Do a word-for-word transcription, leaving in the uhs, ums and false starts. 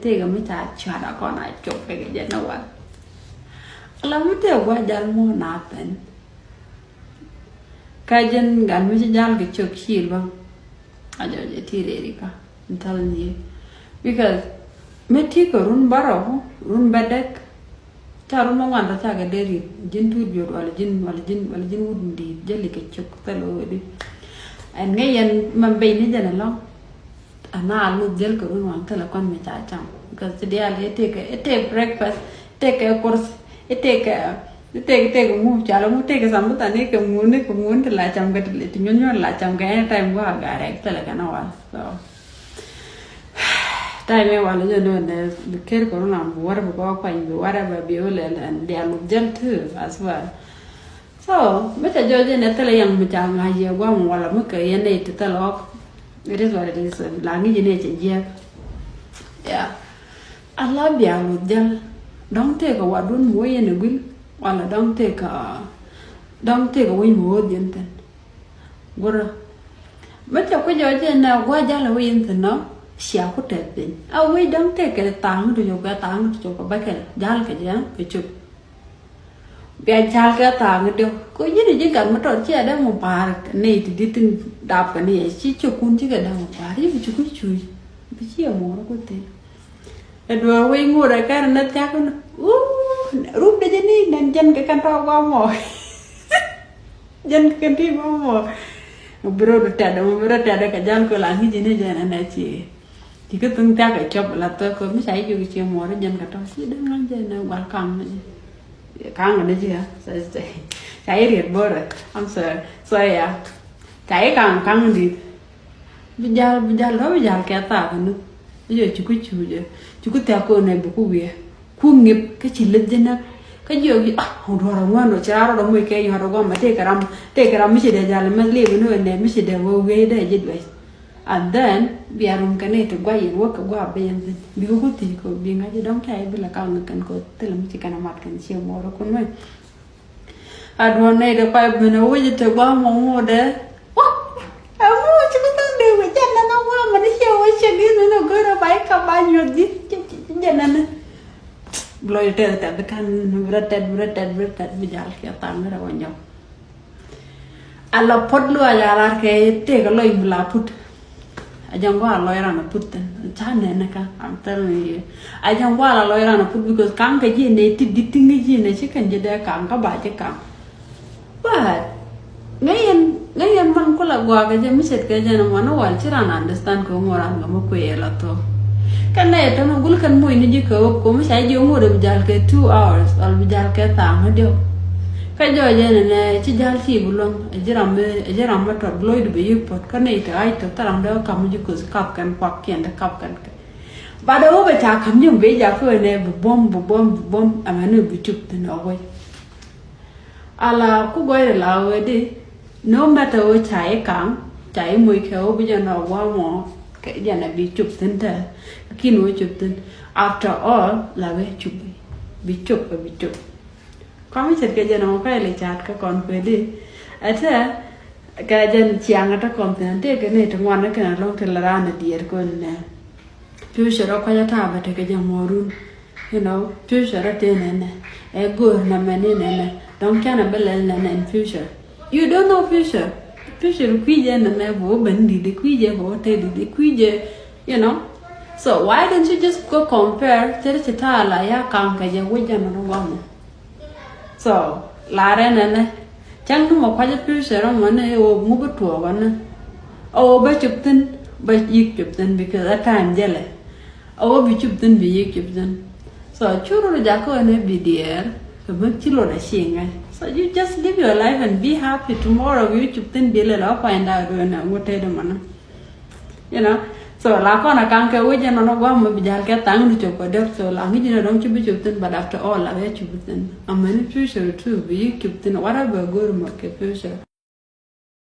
Tëëkɛ mi ca cuat a kɔn a cop kɛ kɛ jɛ ni wal. Ala mi tëë gua̱c jal muɔ̱ɔ̱n a pɛn. Ka jɛn gat mi ci jal kɛ cop ci luaŋ. A jɔc ɛ ti rɛɛri ka. I'm telling you. Because mi ti kɛ run bärɔw, run bädäk. Ca run bä ŋuan tɔ ca kɛ deri ji̱n tuut biot wala ji̱n, wala ji̱n, wala ji̱n wut in di̱i̱t jäli kɛ cok thil ɣöö di. Ɛn ŋäc yɛn mɛn beny ni jɛn ɛlɔ̱ŋ. Ɛn a luth jäl kɛ run waŋ thilɛ kɔn mi ca cam. Because ti diaal i̱ tëëkɛ, i̱ tëëk breakfast, i̱ tëëkɛ kurs, i̱ tëëkɛ, i̱ tëëk, i̱ tëëkɛ ŋu, cɔal ŋu, tëëkɛ sambuthani kɛ ŋu ni, kɛ ŋu ni ti la cam kɛ ti, ti nyuɔ̱n nyuɔ̱n la cam kɛ anytime gua̱a̱ garɛ thilɛ kɛ na wal. So. Time ɛ wal jɛ nɔ nɛ bi ker kɛ run am bi whatever kɔ kuany bi whatever bi wä lɛ lɛ bia luth jäl too as well. So mi ca jɔɔc jɛ nɛ thilɛ yaŋ mi ca ŋa̱c yɛ guam wala mi kɛ yɛn nɛ ti thilɛ ɔk. It is what it is. La ŋi̱c jɛ nɛ cɛ jiɛk. Yeah. Ala bia luth jäl. Dɔ̱ŋ tëëkɛ wadun mi wä yɛn ɛ guil wala dɔ̱ŋ tëëkɛ, dɔ̱ŋ tëëkɛ wec mi wä dhiɛn thin. Gurä. Mɛ cɛ kui̱ jɔɔc jɛ nɛ gua̱ jal a wi̱i̱ in thi̱n nɔ cia ku tɛth piny a wi̱i̱ dɔ̱ŋ tëëkɛ tha̱a̱ŋ ti cop kɛ tha̱a̱ŋ ti cop kɛ bäkɛl jal kɛ jɛ kɛ cop. Bia jal kɛ tha̱a̱ŋ diɔ̱k kɛ ji̱n ji̱ gat mi tɔt cia dee mu pa̱a̱r nɛy ti di̱t tin dap kɛ ni yɛ ci cop kun ci kɛ dee mu pa̱a̱r ci bi ci kui̱ cuuc bi ci yɛ muɔɔr ku thi̱n. Ɛ duɔ̱ɔ̱r wec ŋot ɛ kɛn ɛ nɛth cak ni. Uu, rup dee jɛ ni nɛn jɛn kɛ kɛn tɔɔk guam mɔ. Jɛn kɛ kɛn ti guam mɔ. Bi rot tɛt ɛmɔ bi rot tɛt ɛ kɛ jal kɛ la ŋi̱c ni jɛn ɛ nɛ ci. Ci kä thuŋ thiak kɛ cɔp la thok kɛ mi ca i̱ jiök ci muɔɔr jɛn kɛ tɔ̱ ci dee ŋa̱c jɛn ɛ gual kaŋ ni jɛ. Kaŋ ni jɛ ya. Ca i̱ riet bo̱rɛ. I'm sorry. So yeah. Ca i̱ kaŋ kaŋ dit. Bi jal, bi jal, dɔ̱ bi jal kɛ thaak ni. Bi jɛ cuku cuuc ɛ. Cuku thiak kɔn ɛ bi ku wiɛ. Ku ŋip kä ci leth jɛ näk. Kä jiɔ bi, ah, duɔr ɛ ŋuan ɔ ci raar ɔ moc kɛ yuɔr ɔ gɔmɛ tëëkɛ ram, tëëkɛ ram mi ci dee jal mɛ liep ni wɛ nɛ mi ci dee wee wiee dee ji̱ duec. And then bia rum kɛ ni ti guay in wä kɛ gua̱a̱ ben thin. Bi ku thiec kɔ bi ŋa̱c dɔ̱ŋ kɛ bi la kaŋ kɛn kɔ thilɛ mi ci kɛn a mat kɛn ci muɔɔr kun wɛ. A duɔ̱n nɛy dee kuay ben a wec te gua̱a̱ mɔ ŋot dee. Wah! A ŋot ci bi thäŋ dee wec jɛn na ŋa gua̱a̱ mɔ ni ciɛ wec cɛ ni ni ni go̱o̱r a ba i̱ ka ba nyuɔth ji̱. Ci, ci, ci jɛn na ni. Bi lɔc tɛth tɛth bi ka̱n bi rɔ tɛth bi rɔ tɛth bi rɔ tɛth bi jal kiɛ thaŋ bi rɔ wä nyɔk. A la puɔt luaac a lar kɛ tëëkɛ lɔc mi la put. A jɛn gua̱a̱ lɔc ran a put thin. Ca nɛn ni ka, I'm telling you. A jɛn gua̱a̱ la lɔc ran a put because ka̱ŋ kɛ ji̱ nɛ ti di̱t ti ŋi̱ ji̱ nɛ ci kɛn ji̱ dee ka̱ŋ kä ba ji̱ ka̱ŋ. But ŋäc yɛn, ŋäc yɛn man kulɛ gua̱a̱ kɛ jɛ mi ce̱tkɛ jɛn ɛmɔ ni wal ci ran understand kɛ ŋuɔ̱t ran kɛ mi kuëë yɛ la thok. Kɛn nɛ yɛ tɔn a gul kɛn moc ni ji̱ kɛ ɣöp kɛ mi ca ji̱ ŋuɔ̱t ɛ bi jal kɛ two hours wal bi jal kɛ tha̱a̱ŋ ni diɔ̱k. Kä jɔɔc ɛn ɛnɛ ci ja̱l ci bi luäŋ ɛ ji̱ ram mi, ɛ ji̱ ram mi tɔt bi lɔcdu bi yi̱k puɔ̱t kä nɛy te ɣa̱c tɔt thil ram dee ɣä ka̱m ji̱ köth kap kɛn kuak kiɛn te kap kɛn kɛ. Bat ɛ ɣöö bɛ ca ka̱m ji̱ mi ben jakä ɛnɛ bi buɔ̱m bi buɔ̱m bi buɔ̱m ɛmɛni bi cup thi̱n ɛ wec. Ala ku gɔ̱a̱c rɛ la ɣöö di no matter ɣöö ca i̱ ka̱m ca i̱ moc kɛ ɣöö bi jɛn ɛ wä mɔ kɛ jɛn ɛ bi cup thi̱n te. Lakin ɣöö cup thi̱n after all la ɣöö cup bi cup ɛ bi cup. Kɔm mi ce̱tkɛ jɛn ɛmɔ pɛl i̱ ca̱a̱t kä kɔn kuëëdi. Ɛ tɛ kɛ jɛn ciaŋ ɛ tɛ kɔn thi̱n tëëkɛ ni ti ŋuan ni kɛn ɛlɔ̱ŋ ti la raan ɛ diɛɛr kɔn nɛ. Future rɔ kua̱c ɛ ta̱a̱ bɛ tekɛ jɛ muɔ̱ɔ̱run. You know, future rɔ tëë nɛnɛ ɛ go̱o̱r nɛmɛ ni nɛnɛ. Dɔ̱ŋ canɛ bä lɛl nɛnɛ in future. You don't know future. Future kui̱ jɛ nɛnɛ bɛ wä ben di̱t kui̱ jɛ bɛ wä tëë di̱t kui̱ jɛ. You know. So why don't you just go compare? Cɛ ri ci ta̱a̱ la ya ka̱ŋ kɛ jɛ wec jɛ nɔnɔ guamɔ. So larɛ nɛnɛ cäŋ ni mɔ kua̱c i̱ future mɔ ni ɣöö ŋu bi tuɔɔk ɔni. Ɣöö bä cop thi̱n bä yi̱k cop thi̱n because a time jälɛ. Ɣöö bi cop thi̱n bi yi̱k cop thi̱n. So cu rot jakä ɣän ɛ bi diɛɛr kɛ mi ci lot a ci ŋa̱c. So you just live your life and be happy, tomorrow bi cop thi̱n bi lɛ la find out ɣän ɛ ŋu tëëdɛ mɔni. You know. So la kɔn a ka̱ŋ kɛ wec jɛ nɔnɔ gua̱a̱m mi bi ja̱l kɛ tha̱a̱ŋ ni cop kɛ däk. So la ŋi̱c ni dɔ̱ŋ ci bi cop thi̱n, but after all la bɛ cop thi̱n. Amäni future too bi yi̱k cop thi̱n whatever go̱o̱r mɔ kɛ future.